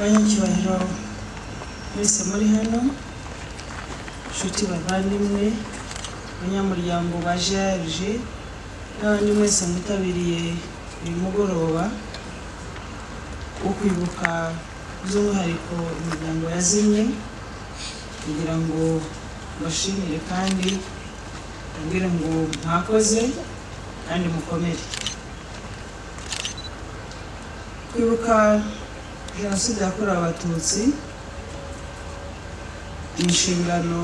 Banyacyubahiro mwese muri hano, inshuti bavandimwe, abanyamuryango ba GAERG n'abandi mwese mwitabiriye uyu mugoroba wo kwibuka by'umwihariko imiryango yazimye, kugira ngo mbashimire kandi mbabwire ngo mwakoze kandi mukomere. Kwibuka Jenoside yakorewe Abatutsi ni inshingano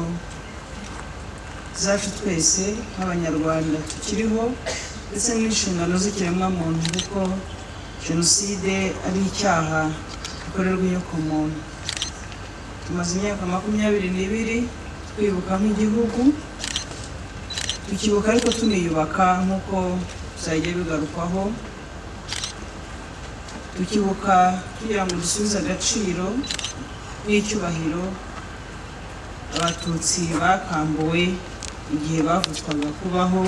zacu twese nk'Abanyarwanda tukiriho, ndetse n'inshingano z'ikiremwamuntu, kuko Jenoside ari icyaha gikorerwa inyokomuntu. Tumaze imyaka 22 twibuka nk'igihugu, tukibuka ariko tuniyubaka nk'uko byagiye bigarukwaho, tukibuka kugira ngo dusubize agaciro n'icyubahiro Abatutsi bakambuwe igihe bavutswaga kubaho,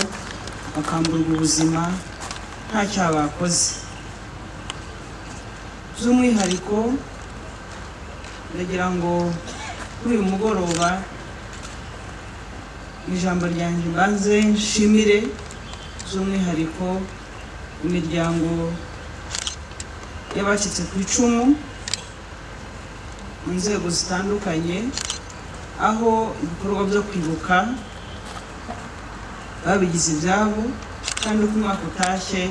bakamburwa ubuzima nta cyaha bakoze. By'umwihariko ndagira ngo kuri uyu mugoroba ijambo ryanjye mbanze nshimire by'umwihariko imiryango y'abacitse ku icumu mu nzego zitandukanye, aho ibikorwa byo kwibuka babigize ibyabo, kandi uko umwaka utashye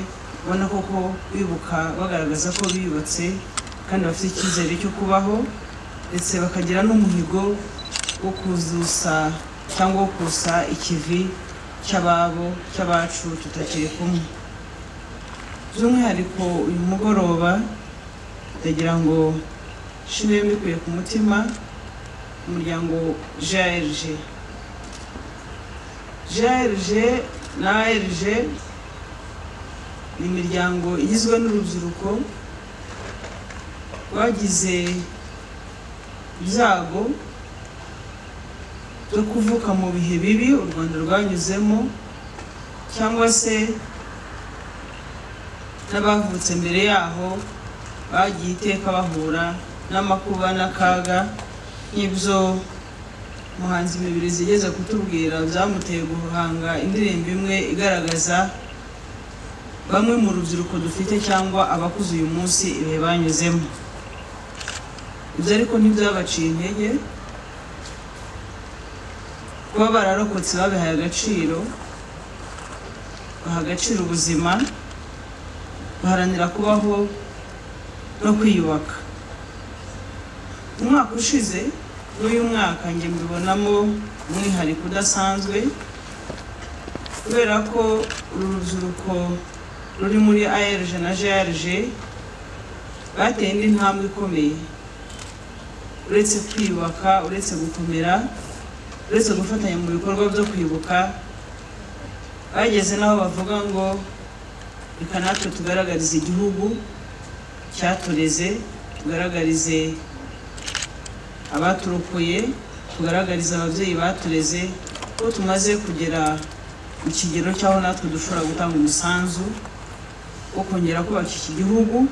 ubona koko bibuka bagaragaza ko biyubatse kandi bafite icyizere cyo kubaho, ndetse bakagira n'umuhigo wo kuzusa cyangwa wo kusa ikivi cy'ababo cy'abacu tutakiri kumwe. By'umwihariko uyu mugoroba ndagira ngo nshimire mbikuye ku mutima umuryango GAERG. GAERG na AERG ni imiryango igizwe n'urubyiruko rwagize ibyago byo kuvuka mu bihe bibi u Rwanda rwanyuzemo, cyangwa se n'abavutse mbere yaho bagiye iteka bahura n'amakuba n'akaga, nk'ibyo muhanzi Mibiri zigeze kutubwira byamuteye guhanga indirimbo imwe igaragaza bamwe mu rubyiruko dufite cyangwa abakuze uyu munsi ibihe banyuzemo. Ibyo ariko ntibyabaciye intege, kuba bararokotse babihaye agaciro, baha agaciro ubuzima, baharanira kubaho no kwiyubaka. Umwaka ushize n'uyu mwaka njye mbibonamo umwihariko udasanzwe, kubera ko uru rubyiruko ruri muri AERG na GAERG bateye indi ntambwe ikomeye, uretse kwiyubaka, uretse gukomera, uretse gufatanya mu bikorwa byo kwibuka, bageze n'aho bavuga ngo reka natwe tugaragarize igihugu cyatureze, tugaragarize abaturokoye, tugaragarize ababyeyi batureze ko tumaze kugera mu kigero cy'aho natwe dushobora gutanga umusanzu wo kongera kubaka iki gihugu,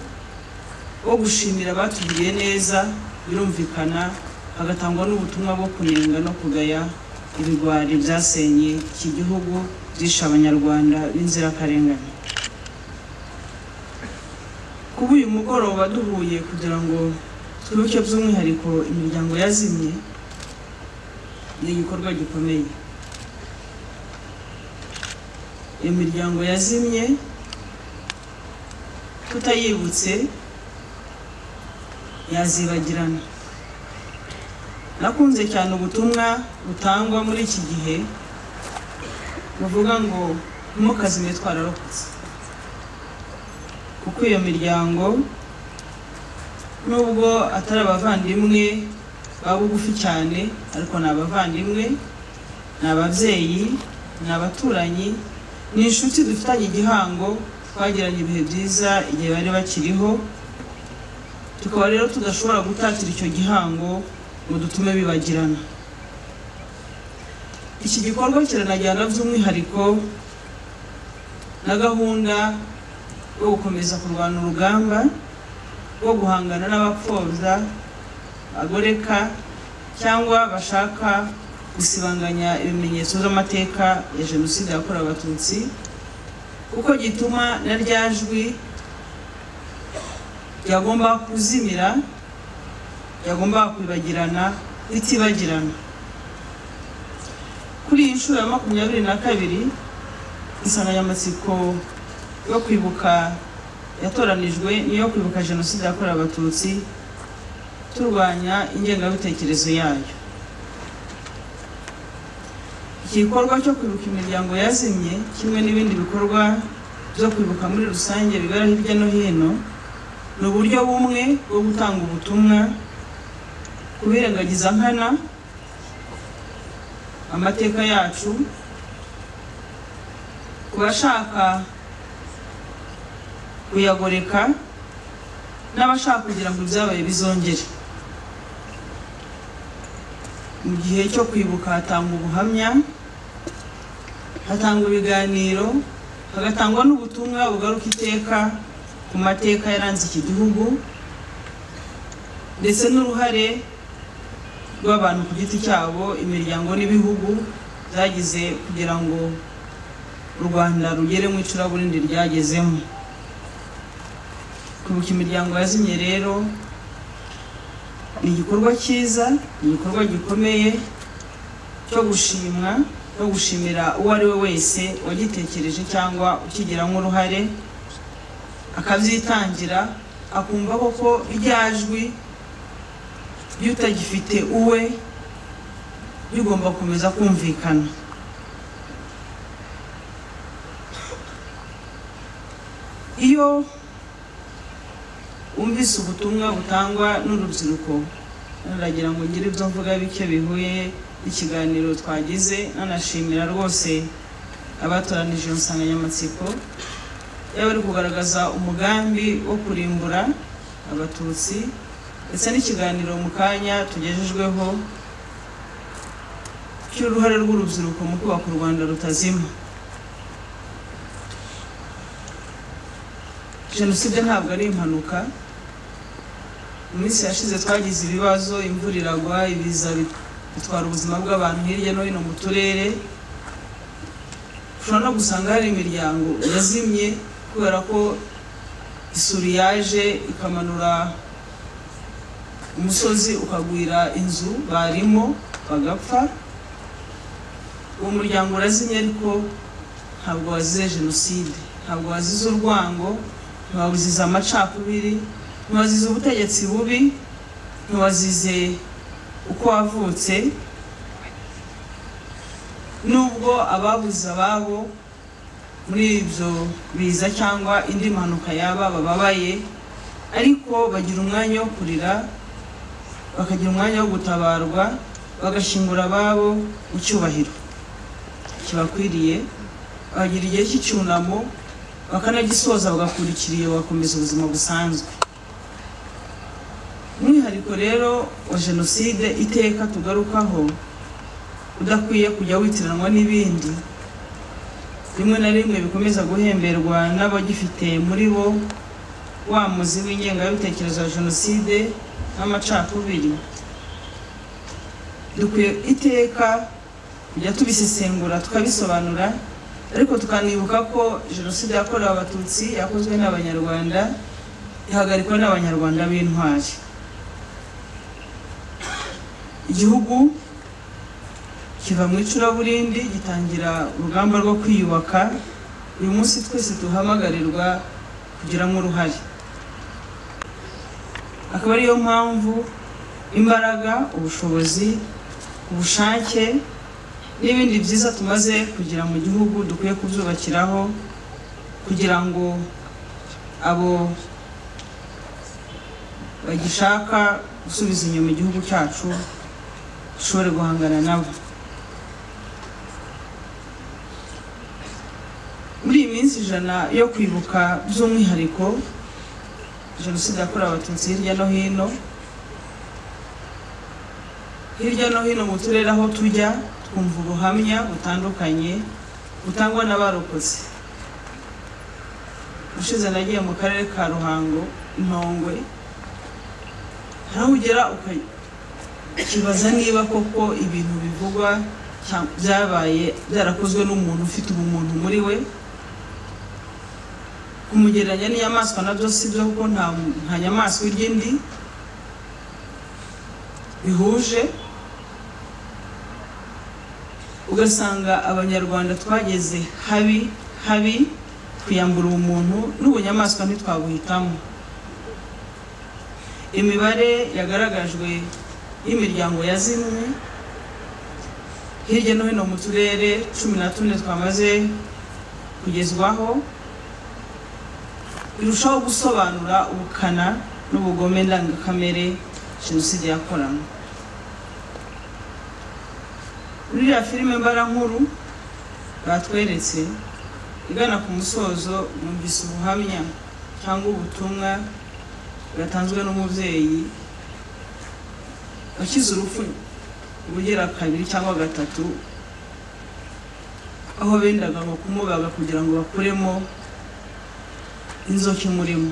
wo gushimira abatugiriye neza, birumvikana hagatangwa n'ubutumwa bwo kunenga no kugaya ibigwari byasenye iki gihugu, byishe Abanyarwanda b'inzirakarengane. Kuba uyu mugoroba duhuye kugira ngo twibuke by'umwihariko imiryango yazimye ni igikorwa gikomeye. Iyo miryango yazimye tutayibutse yazibagirana. Nakunze cyane ubutumwa butangwa muri iki gihe buvuga ngo ntimukazime twararokotse, kuko iyo miryango nubwo atari abavandimwe ba bugufi cyane, ariko ni abavandimwe, ni ababyeyi, ni abaturanyi, ni inshuti dufitanye igihango, twagiranye ibihe byiza igihe bari bakiriho, tukaba rero tudashobora gutatira icyo gihango ngo dutume bibagirana. Iki gikorwa kiranajyana by'umwihariko na gahunda yo gukomeza kurwana urugamba bwo guhangana n'abapfobya, bagoreka cyangwa bashaka gusibanganya ibimenyetso by'amateka ya Jenoside yakorewe Abatutsi, kuko gituma na rya jwi ryagomba kuzimira, ryagomba kwibagirana, ritibagirana. Kuri iyi nshuro ya 22, insanganyamatsiko yo kwibuka yatoranijwe niyo kwibuka Jenoside yakorewe Abatutsi turwanya ingengabitekerezo yayo. Iki gikorwa cyo kwibuka imiryango yazimye kimwe n'ibindi bikorwa byo kwibuka muri rusange bibera hirya no hino, ni uburyo bumwe bwo gutanga ubutumwa kubirengagiza nkana amateka yacu, ku bashaka kuyagoreka n'abashaka kugira ngo ibyabaye bizongere. Mu gihe cyo kwibuka hatangwa ubuhamya, hatangwa ibiganiro, hagatangwa n'ubutumwa bugaruka iteka ku mateka yaranze iki gihugu, ndetse n'uruhare rw'abantu ku giti cyabo, imiryango n'ibihugu byagize kugira ngo u Rwanda rugere mu icuraburindi ryagezemo. Kwibuka imiryango yazimye rero ni igikorwa cyiza, ni igikorwa gikomeye cyo gushimwa no gushimira uwo ari we wese wagitekereje cyangwa ukigiramo uruhare, akabyitangira, akumva koko rya jwi ry'utagifite uwe rigomba gukomeza kumvikana. Iyo wumvise ubutumwa butangwa n'urubyiruko, naragira ngo ngire ibyo mvuga bike bihuye n'ikiganiro twagize, nanashimira rwose abatoranije iyo nsanganyamatsiko, yaba ari kugaragaza umugambi wo kurimbura Abatutsi, ndetse n'ikiganiro mu kanya tugejejweho cy'uruhare rw'urubyiruko mu kubaka u Rwanda rutazima. Jenoside ntabwo ari impanuka. Mu minsi yashize twagize ibibazo, imvura iragwa, ibiza bitwara ubuzima bw'abantu hirya no hino mu turere. Ushobora no gusanga hari imiryango yazimye kubera ko isuri yaje ikamanura umusozi ukagwira inzu barimo bagapfa. Uwo muryango urazimye, ariko ntabwo wazize jenoside, ntabwo wazize urwango, ntiwazize amacakubiri, ntiwazize ubutegetsi bubi, ntiwazize uko wavutse. Nubwo ababuze ababo muri ibyo biza cyangwa indi mpanuka yaba bababaye, ariko bagira umwanya wo kurira, bakagira umwanya wo gutabarwa, bagashyingura ababo mu cyubahiro kibakwiriye, bakagira igihe cy'icyunamo, bakanagisoza, bagakurikira iyo, bagakomeza ubuzima busanzwe. Umwihariko rero wa jenoside iteka tugarukaho, udakwiye kujya witiranwa n'ibindi, rimwe na rimwe bikomeza guhemberwa n'abagifite muri bo wa muzi w'ingengabitekerezo ya jenoside n'amacakubiri. Dukwiye iteka kujya tubisesengura tukabisobanura, ariko tukanibuka ko jenoside yakorewe Abatutsi yakozwe n'Abanyarwanda, ihagarikwa n'Abanyarwanda b'intwari. Igihugu kiva mu icuraburindi gitangira urugamba rwo kwiyubaka. Uyu munsi twese duhamagarirwa kugiramo uruhare, akaba ariyo mpamvu imbaraga, ubushobozi, ubushake n'ibindi byiza tumaze kugira mu gihugu dukwiye kubyubakiraho, kugira ngo abo bagishaka gusubiza inyuma igihugu cyacu dushobore guhangana nabo. Muri iyi minsi 100 yo kwibuka by'umwihariko jenoside yakorewe Abatutsi hirya no hino, hirya no hino mu turere aho tujya twumva ubuhamya butandukanye butangwa n'abarokotse. Ushize nagiye mu karere ka Ruhango, Ntongwe, Hari aho ugera ukibaza niba koko ibintu bivugwa byabaye byarakozwe n'umuntu ufite ubumuntu muri we. Kumugereranya n'inyamaswa nabyo si byo, kuko nta nyamaswa irya indi bihuje. Ugasanga Abanyarwanda twageze habi habi, twiyambura ubumuntu n'ubunyamaswa ntitwabuhitamo. Imibare yagaragajwe y'imiryango yazimwe hirya no hino mu turere 14 twamaze kugezwaho irushaho gusobanura ubukana n'ubugome ndangakamere jenoside yakoranywe. Muri iriya filime mbarankuru batweretse igana ku musozo, numvise ubuhamya cyangwa ubutumwa bwatanzwe n'umubyeyi wakize urupfu ubugera kabiri cyangwa gatatu, aho bendaga ngo kumubaga kugira ngo bakuremo inzoka imurimo.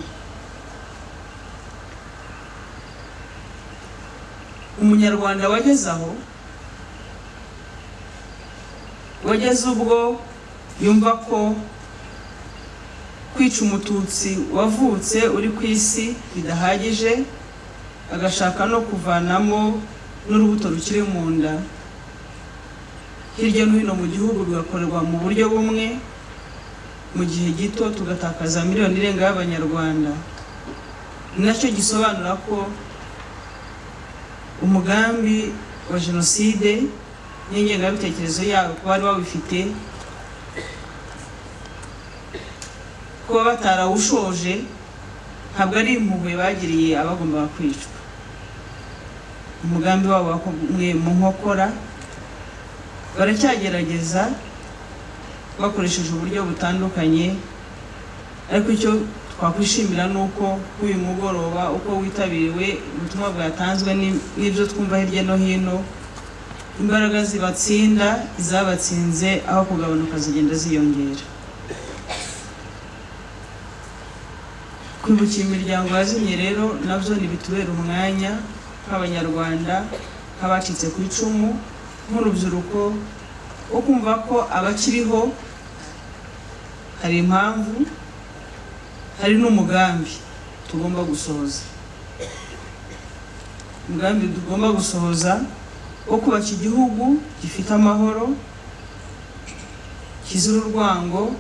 Umunyarwanda wageze aho, wageze ubwo yumva ko kwica Umututsi wavutse uri ku isi bidahagije, agashaka no kuvanamo n'urubuto rukiri mu nda. Hirya no hino mu gihugu bigakorerwa mu buryo bumwe, mu gihe gito tugatakaza miliyoni irenga y'Abanyarwanda. Nacyo gisobanura ko umugambi wa jenoside n'ingengabitekerezo yabo kuba bari bawufite, kuba batarawushoje ntabwo ari impuhwe bagiriye abagombaga kwicwa. Umugambi wabo wakomwe mu nkokora, baracyagerageza bakoresheje uburyo butandukanye, ariko icyo twakwishimira ni uko uyu mugoroba uko witabiriwe, ubutumwa bwatanzwe n'ibyo twumva hirya no hino, imbaraga zibatsinda izabatsinze aho kugabanuka zigenda ziyongera. Kwibukira imiryango yazimye rero nabyo ntibitubera umwanya nk'Abanyarwanda, nk'abacitse ku icumu, nk'urubyiruko, wo kumva ko abakiriho hari impamvu, hari n'umugambi tugomba gusohoza. Umugambi tugomba gusohoza wo kubaka igihugu gifite amahoro, kizira urwango,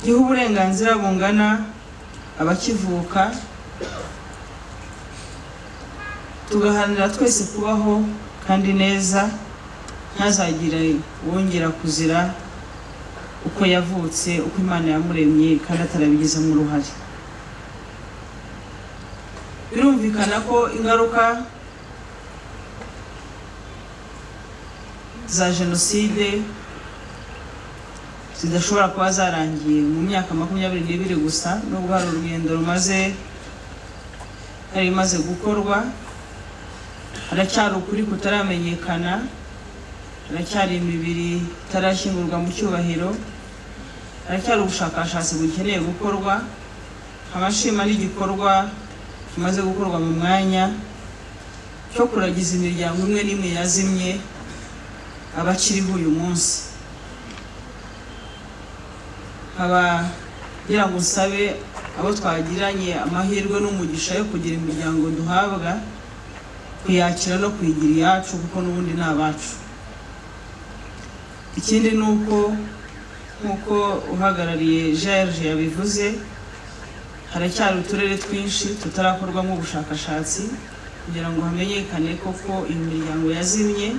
giha uburenganzira bungana abakivuka, tugaharanira twese kubaho kandi neza, ntazagire wongera kuzira uko yavutse, uko Imana yamuremye kandi atarabigizemo uruhare. Birumvikana ko ingaruka za jenoside zidashobora kuba zarangiye mu myaka 22 gusa, nubwo hari urugendo rumaze hari imaze gukorwa, haracyari ukuri kutaramenyekana, haracyari imibiri itarashyingurwa mu cyubahiro, haracyari ubushakashatsi bukeneye gukorwa. Amashima n'igikorwa kimaze gukorwa mu mwanya cyo kuragiza imiryango imwe n'imwe yazimye abakiriho uyu munsi. Nkaba ngira ngo nsabe abo twagiranye amahirwe n'umugisha yo kugira imiryango duhabwa kuyakira no kuyigira iyacu, kuko n'ubundi ni abacu. Ikindi ni uko nk'uko uhagarariye GRG yabivuze, haracyari uturere twinshi tutarakorwamo ubushakashatsi kugira ngo hamenyekane koko iyo miryango yazimye.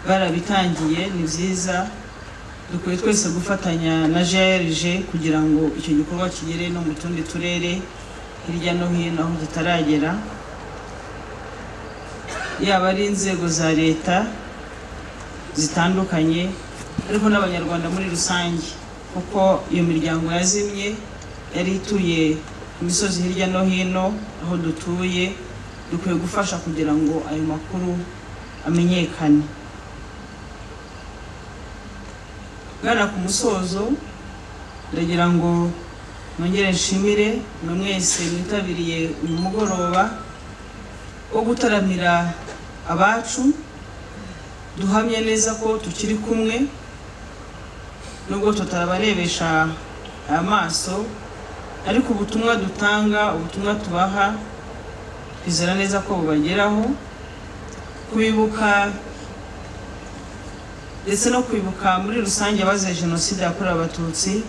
Barabitangiye, ni byiza, dukwiye twese gufatanya na GRG kugira ngo icyo gikorwa kigere no mu tundi turere hirya no hino aho kitaragera, yaba ari inzego za leta zitandukanye, ariko n'Abanyarwanda muri rusange, kuko iyo miryango yazimye yari ituye ku misozi hirya no hino aho dutuye, dukwiye gufasha kugira ngo ayo makuru amenyekane. Gana ku musozo, ndagira ngo Nongere nshimire mwe mwese mwitabiriye uyu mugoroba wo gutaramira abacu, duhamye neza ko tukiri kumwe nubwo tutarabarebesha amaso, ariko ubutumwa dutanga, ubutumwa tubaha, twizera neza ko bubageraho. Kwibuka ndetse no kwibuka muri rusange abazize Jenoside yakorewe Abatutsi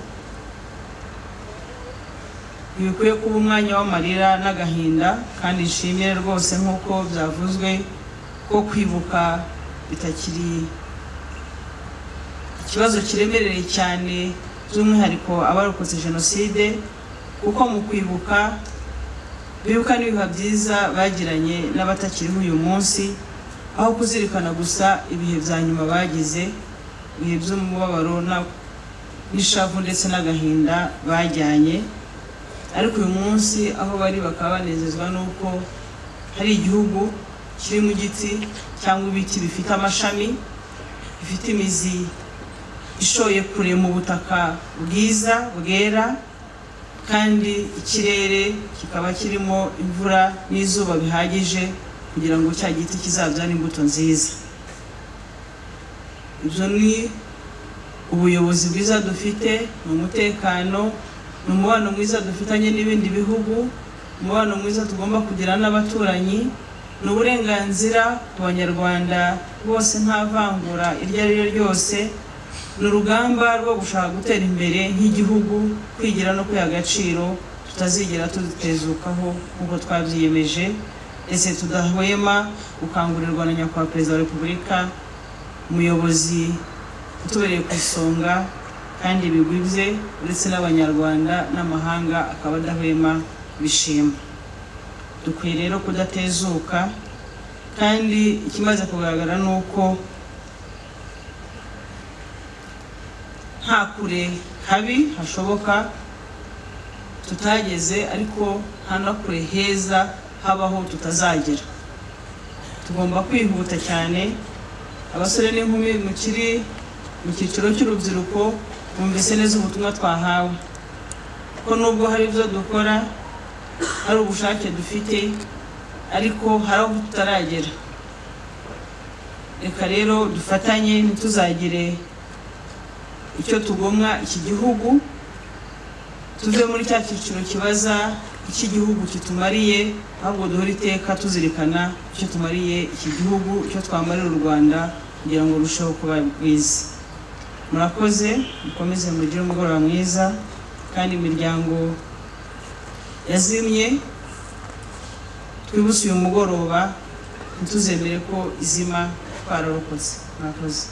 ntibikwiye kuba umwanya w'amarira n'agahinda, kandi nshimire rwose nk'uko byavuzwe ko kwibuka bitakiri ikibazo kiremereye cyane by'umwihariko abarokotse Jenoside, kuko mu kwibuka bibuka n'ibihe byiza bagiranye n'abatakiriho uyu munsi, aho kuzirikana gusa ibihe bya nyuma bagize, ibihe by'umubabaro n'ishavu ndetse n'agahinda bajyanye. Ariko uyu munsi aho bari bakaba banezezwa n'uko hari igihugu kiri mu giti cyangwa ibiti bifite amashami, bifite imizi ishoye kure mu butaka bwiza bwera, kandi ikirere kikaba kirimo imvura n'izuba bihagije kugira ngo cya giti kizabyare imbuto nziza. Ibyo ni ubuyobozi bwiza dufite, ni umutekano, ni umubano mwiza dufitanye n'ibindi bihugu, umubano mwiza tugomba kugira n'abaturanyi, ni uburenganzira ku Banyarwanda bose nta vangura iryo ari ryo ryose, ni urugamba rwo gushaka gutera imbere nk'igihugu, kwigira no kwiha agaciro tutazigera tutezukaho nk'uko twabyiyemeje, ndetse tudahwema gukangurirwa na Nyakubahwa Perezida wa Repubulika, umuyobozi utubereye ku isonga kandi ibigwi bye ndetse n'Abanyarwanda n'amahanga akaba adahwema bishima. Dukwiye rero kudatezuka, kandi ikimaze kugaragara ni uko nta kure habi hashoboka tutageze, ariko nta na kure heza habaho tutazagera. Tugomba kwihuta cyane. Abasore n'inkumi mukiri mu cyiciro cy'urubyiruko bumvise neza ubutumwa twahawe, ko nubwo hari ibyo dukora, hari ubushake dufite, ariko hari aho tutaragera. Reka rero dufatanye, ntituzagire icyo tugomwa iki gihugu, tuve muri cya cyiciro kibaza iki gihugu kitumariye, ahubwo duhore iteka tuzirikana icyo tumariye iki gihugu, icyo twamarira u Rwanda kugira ngo rurusheho kuba rwiza. Murakoze, mukomeze mugire umugoroba mwiza, kandi imiryango yazimye twibutse uyu mugoroba, ntituzemere ko izima twararokotse. Murakoze.